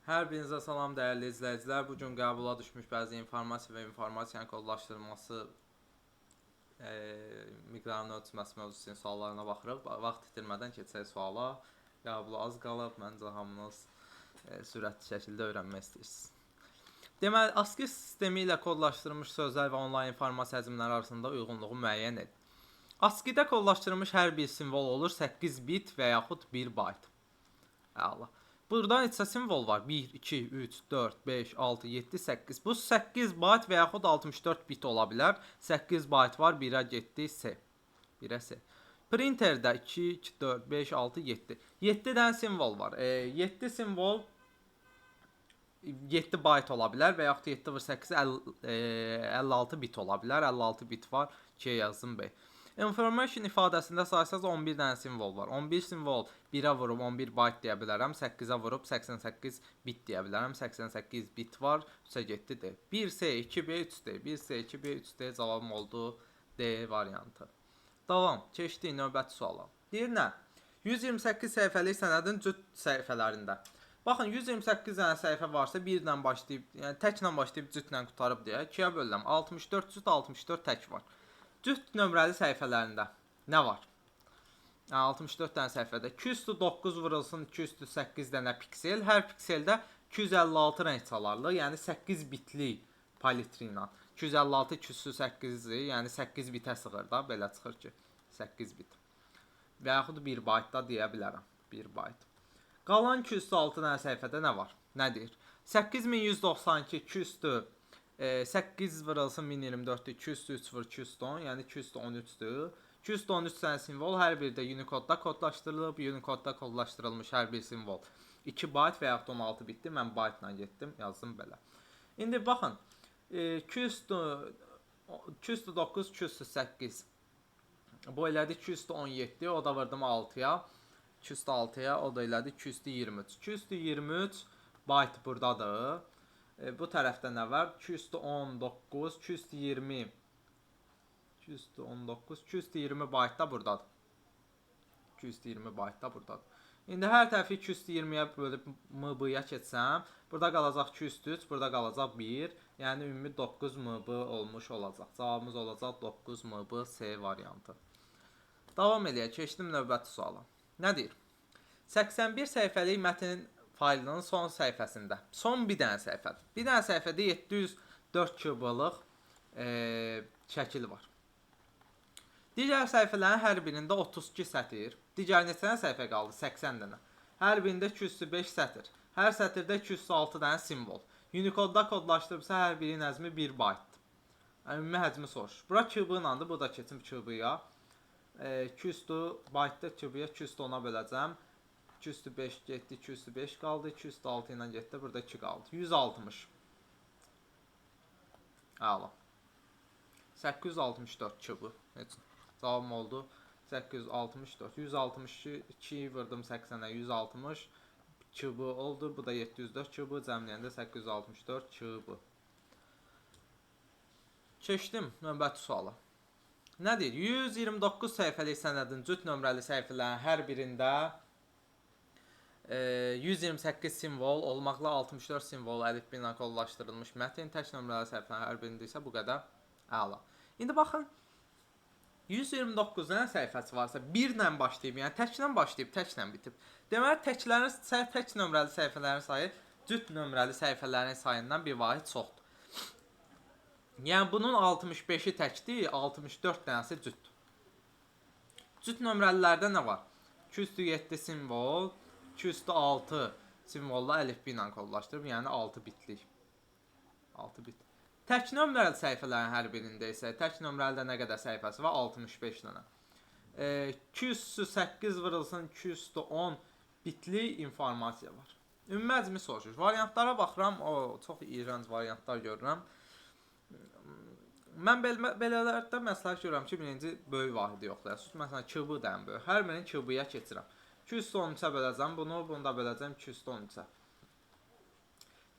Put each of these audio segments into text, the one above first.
Hər birinizə salam dəyərli izləyicilər. Bu gün qəbula düşmüş bəzi informasiya və informasiyanın kodlaşdırılması miqdarının ölçülməsi mövzusunun suallarına baxırıq. Vaxt itirmədən keçək suala. Qəbula az qalıb. Məncə hamınız sürətli şəkildə öyrənmək istəyirsiniz. Deməli, ASCII sistemi ilə kodlaşdırılmış sözlər və onlayn informasiya həcmləri arasında uyğunluğu müəyyən edin. ASCII-də kodlaşdırılmış hər bir simvol olur 8 bit və yaxud 1 bayt. Əla. Burada neçə simvol var? 1, 2, 3, 4, 5, 6, 7, 8. Bu 8 bayt və yaxud 64 bit ola bilər. 8 bayt var, 1-ə getdi C. 1-ə C. Printerdə 2, 2, 4, 5, 6, 7. 7 dənə simvol var. 7 simvol 7 bayt ola bilər və yaxud 7 vur 8 56 bit ola bilər. 56 bit var. 2-yə yazdım B. Information ifadəsində saysanız 11 dənə simvol var. 11 simvol 1-ə vurub 11 bayt deyə bilərəm. 8-ə vurub 88 bit deyə bilərəm. 88 bit var. 3-ə getdi D. 1C, 2B, 3D. 1C, 2B, 3D cavabım oldu D variantı. Davam. Keçdik növbəti suala. Deyir nə? 128 səhifəlik sənədin cüt səhifələrində. Baxın, 128 dənə səhifə varsa, 1 ilə başlayıb, yəni təklə başlayıb cütlə qurtarıb deyə 2-yə bölürəm. 64 cüt, 64 tək var. Cüt nömrəli səhifələrində nə var? 64 dənə səhifədə 209 vurulsun 208 dənə piksel. Hər pikseldə 256 rəng çalarlı, yəni 8 bitlik palitri ilə. 256 208-dir, yəni 8 bitə sığır da, belə çıxır ki, 8 bit. Və yaxud 1 bayt da deyə bilərəm. 1 bayt. Qalan 206 dənə səhifədə nə var? Nə deyir? 8192 200 8 vurulsun 1024-dür, 203 vur 210, yəni 213-dür. 213 dənə simvol hər biri də Unicode-da kodlaşdırılıb. Unicode-da kodlaşdırılmış hər bir simvol 2 bayt və yaxud 16 bitdir. Mən baytla getdim, yazdım belə. İndi baxın, 209, 208. Bu elədi 217, o da vurdum 6-ya. 206-ya, o da elədi 223. 223 bayt buradadır. Bu tərəfdə nə var? 219, 220, 219, 220 bayt da buradadır. 220 bayt da buradadır. İndi hər tərəfi 220-yə bölüb MB-ya keçsəm, burada qalacaq 203, burada qalacaq 1. Yəni ümumi 9 MB olmuş olacaq. Cavabımız olacaq 9 MB C variantı. Davam eləyək. Keçdim növbəti suala. Nə deyir? 81 səhifəlik mətnin faylının son səhifəsində. Son bir dənə səhifədir. Bir dənə səhifədə 704 KB-lıq şəkil var. Digər səhifələrin hər birində 32 sətir. Digər neçə dənə səhifə qaldı? 80 dənə. Hər birində 205 sətir. Hər sətirdə 206 dənə simvol. Unicode-da kodlaşdırıbsa hər birinin həcmi 1 baytdır. Yəni, ümumi həcmi soruşur. Bura KB ilədir. Bu da keçim KB-ya. 200 baytda KB-ya 210-a böləcəm. 205 getdi, 205 qaldı, 206 ilə getdi, burada 2 qaldı. 160. Əla. 864 KB. Heç. Cavabım oldu 864. 162 vurdum 80-ə 160 KB oldu. Bu da 704 KB. Cəmləyəndə 864 KB. Keçdim növbəti suala. Nə deyir? 129 səhifəlik sənədin cüt nömrəli səhifələrin hər birində 128 simvol olmaqla 64 simvol əlifba ilə kodlaşdırılmış mətn tək nömrəli səhifələrin hər birində isə bu qədər. Əla. İndi baxın, 129 dənə səhifəsi varsa, 1 ilə başlayıb, yəni təklə başlayıb, təklə bitib. Deməli, təklərin tək nömrəli səhifələrin sayı cüt nömrəli səhifələrin sayından bir vahid çoxdur. Yəni bunun 65-i təkdir, 64 dənəsi cüt. Cüt nömrəlilərdə nə var? 207 simvol, 206 simvolla əlifba ilə kodlaşdırıb, yəni 6 bitlik. 6 bit. Tək nömrəli səhifələrin hər birində isə tək nömrəlidə nə qədər səhifəsi var? 65 dənə. 208 vurulsun 210 bitlik informasiya var. Ümumi həcmi soruşur. Variantlara baxıram, o çox iyrənc variantlar görürəm. Mən belələrdə məsləhət görürəm ki, birinci böyük vahidi yoxlayasınız. Məsələn, KB da ən böyük. Hər birini KB-ya keçirəm. 213-ə böləcəm bunu, bunu da böləcəm 213-ə.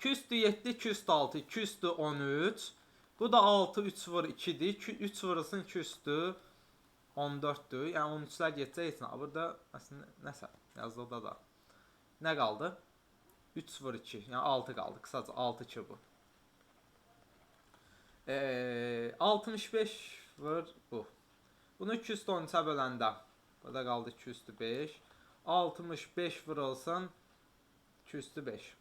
207, 206, 213. Bu da 6, 3 vur 2-dir. 3 vurulsun 214-dür. Yəni 13-lər getsə heç nə. Burada əslində nəsə yazdıqda da nə qaldı? 3 vur 2, yəni 6 qaldı. Qısaca 6 KB. 65 vur bu. Bunu 213-ə böləndə, burada qaldı 205. 65 vurulsun 205.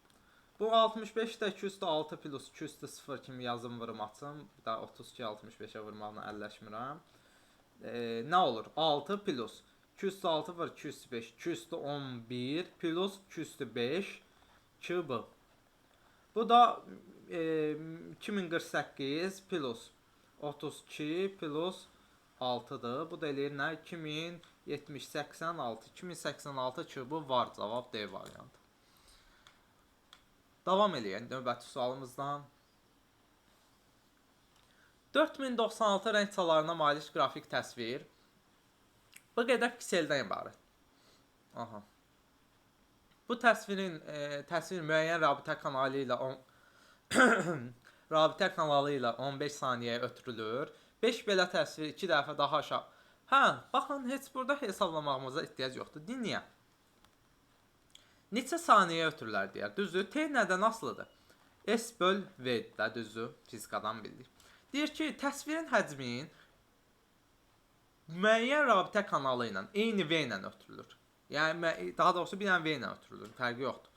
Bu 65 də 206 plus 200 kimi yazım vurum açım. Bir daha 32 65-ə vurmaqla əlləşmirəm. Nə olur? 6 plus 206 vur 205, 211 plus 205 KB. Bu da 2048 plus 32 plus 6-dır. Bu da eləyir nə? 2086. 2086 KB var. Cavab D variantı. Davam eləyək növbəti sualımızdan. 4096 rəng çalarına malik qrafik təsvir bu qədər pikseldən ibarət. Aha. Bu təsvirin təsvir müəyyən rabitə kanalı ilə rabitə kanalı ilə 15 saniyəyə ötürülür. 5 belə təsvir 2 dəfə daha aşağı. Hə, baxın, heç burada hesablamağımıza ehtiyac yoxdur. Dinləyək. Neçə saniyə ötürülər deyər. Düzdür? T nədən asılıdır? S böl V də düzdür. Fizikadan bildik. Deyir ki, təsvirin həcmin müəyyən rabitə kanalı ilə, eyni V ilə ötürülür. Yəni, daha doğrusu bir dənə V ilə ötürülür. Fərqi yoxdur.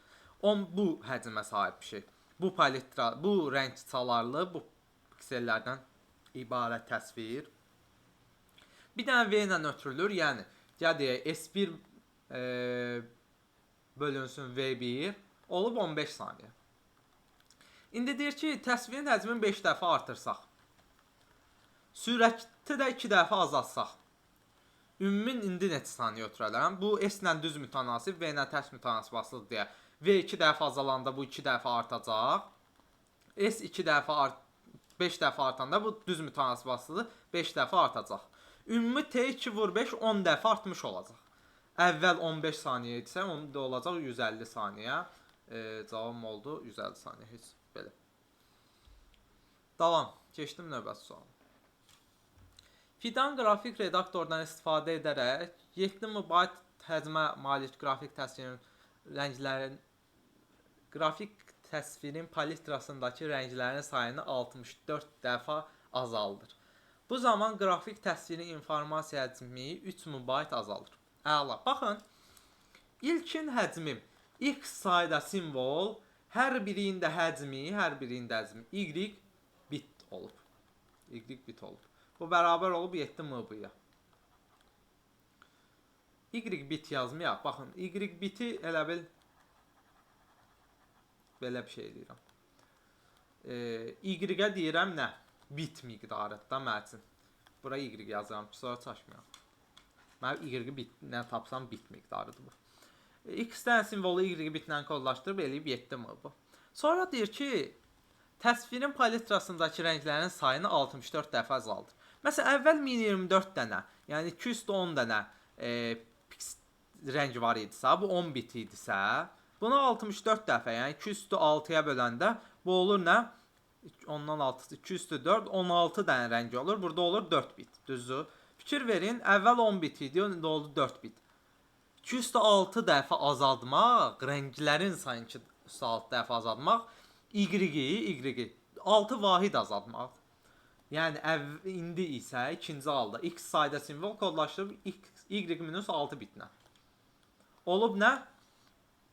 Bu həcmə sahib bir şey. Bu palitra, bu rəng çalarlı, bu piksellərdən ibarət təsvir. Bir dənə V ilə ötürülür. Yəni, gəl deyək, S1 bölünsün V1 olub 15 saniyə. İndi deyir ki, təsvirin həcmini 5 dəfə artırsaq, sürəti də 2 dəfə azaltsaq, ümumi indi neçə saniyə ötürələm? Bu S ilə düz mütənasib, V ilə tərs mütənasib asılıdır deyə. V 2 dəfə azalanda bu 2 dəfə artacaq. S 2 dəfə 5 dəfə artanda bu düz mütənasib asılıdır, 5 dəfə artacaq. Ümumi T 2 vur 5 10 dəfə artmış olacaq. Əvvəl 15 saniyə idisə, onda da olacaq 150 saniyə. Cavabım oldu 150 saniyə. Heç belə. Davam. Keçdim növbəti suala. Fidan qrafik redaktordan istifadə edərək 7 MB həcmə malik qrafik təsvirin rənglərin qrafik təsvirin palitrasındakı rənglərin sayını 64 dəfə azaldır. Bu zaman qrafik təsvirin informasiya həcmi 3 MB azalır. Əla. Baxın, ilkin həcmim x sayda simvol, hər birinin də həcmi, y bit olub. Y bit olub. Bu bərabər olub 7 MB-ya. Y bit yazmayaq. Baxın, y biti elə bil belə bir şey eləyirəm. Y-ə deyirəm nə? Bit miqdarı da mənim üçün. Bura y yazıram ki, sonra çaşmayam. Mənim y bit nə tapsam bit miqdarıdır bu. X-dən simvolu y bitlə kodlaşdırıb eləyib 7 MB. Sonra deyir ki, təsvirin palitrasındakı rənglərin sayını 64 dəfə azaldır. Məsələn, əvvəl 1024 dənə, yəni 210 dənə rəng var idisə, bu 10 bit idisə, bunu 64 dəfə, yəni 206-ya böləndə bu olur nə? 10-dan 6, 204, 16 dənə rəng olur. Burada olur 4 bit, düzdür? Fikir verin, əvvəl 10 bit idi, indi oldu 4 bit. 206 dəfə azaltmaq, rənglərin sayını 206 dəfə azaltmaq, y-i 6 vahid azaltmaqdır. Yəni, indi isə ikinci halda x sayda simvol kodlaşdırıb y minus 6 bitlə. Olub nə?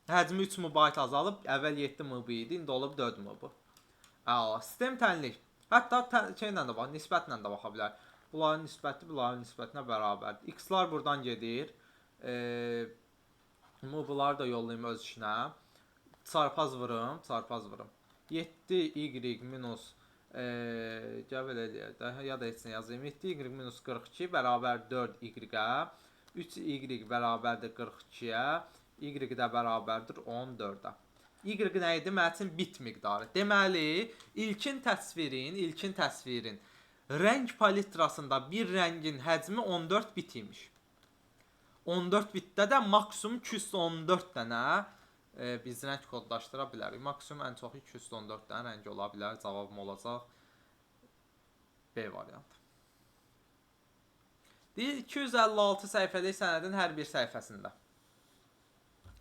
Həcmi 3 MB azalıb, əvvəl 7 MB idi, indi olub 4 MB. Əla, sistem tənlik. Hətta şeylə də bax, nisbətlə də baxa bilər. Bunların nisbəti bunların nisbətinə bərabərdir. X-lar buradan gedir. MB-ları da yollayım öz işinə. Çarpaz vurum, çarpaz vurum. 7y minus gəl belə eləyək də, ya da heç nə yazayım. 7y minus 42 bərabər 4y-ə, 3y bərabərdir 42-yə, y də bərabərdir 14-ə. Y nə idi? Mənim üçün bit miqdarı. Deməli, ilkin təsvirin rəng palitrasında bir rəngin həcmi 14 bit imiş. 14 bitdə də maksimum 214 dənə biz rəng kodlaşdıra bilərik. Maksimum ən çoxu 214 dənə rəng ola bilər. Cavabım olacaq B variantı. Deyir, 256 səhifəlik sənədin hər bir səhifəsində.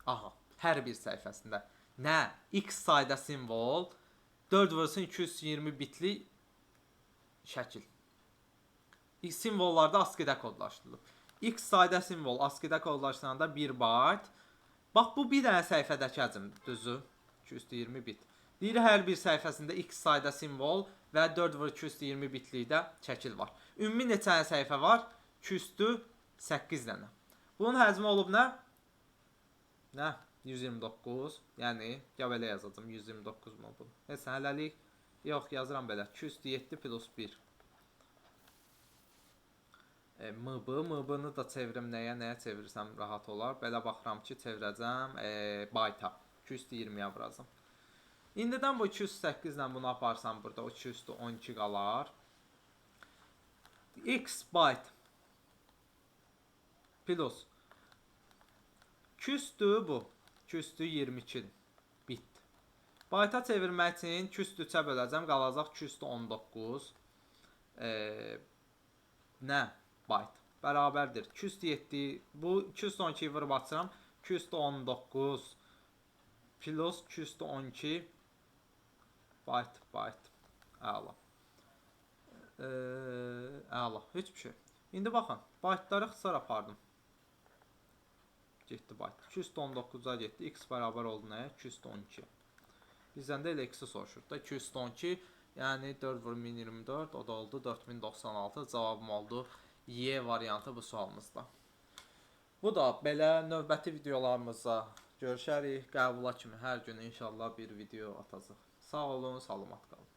Aha, hər bir səhifəsində. Nə? X sayda simvol, 4 vursun 220 bitlik şəkil. Simvollarda ASCII-də kodlaşdırılıb. X sayda simvol ASCII-də kodlaşdırılanda 1 byte. Bax, bu bir dənə səhifədəki həcmdir, düzü? 220 bit. Deyir, hər bir səhifəsində X sayda simvol və 4 vur 220 bitlikdə şəkil var. Ümumi neçə dənə səhifə var? 208 dənə. Bunun həcmi olub nə? Nə? 129. Yəni, ya belə yazacağım, 129 mu bunu? Neysə, hələlik, yox, yazıram belə. 207 plus 1. MB, MB-ni da çevirim nəyə, nəyə çevirsəm rahat olar. Belə baxıram ki, çevirəcəm byte-a. 220-yə vuracam. İndidən bu 208 ilə bunu aparsam burada o 212 qalar. X byte plus 200 bu. 222 bit. Byte-a çevirmək üçün 203-ə böləcəm, qalacaq 219. Nə? Byte. Bərabərdir. 207, bu 212-yi vurub açıram. 219 plus 212 byte, byte. Əla. Əla. Heç bir şey. İndi baxın, byte-ları ixtisar apardım. Getdi byte. 219-a getdi. X bərabər oldu nəyə? 212. Bizdən də elə X-i soruşur da. 212, yəni 4 vur 1024, o da oldu 4096. Cavabım oldu Y variantı bu sualımızda. Bu da belə, növbəti videolarımızda görüşərik. Qəbula kimi hər gün inşallah bir video atacaq. Sağ olun, salamat qalın.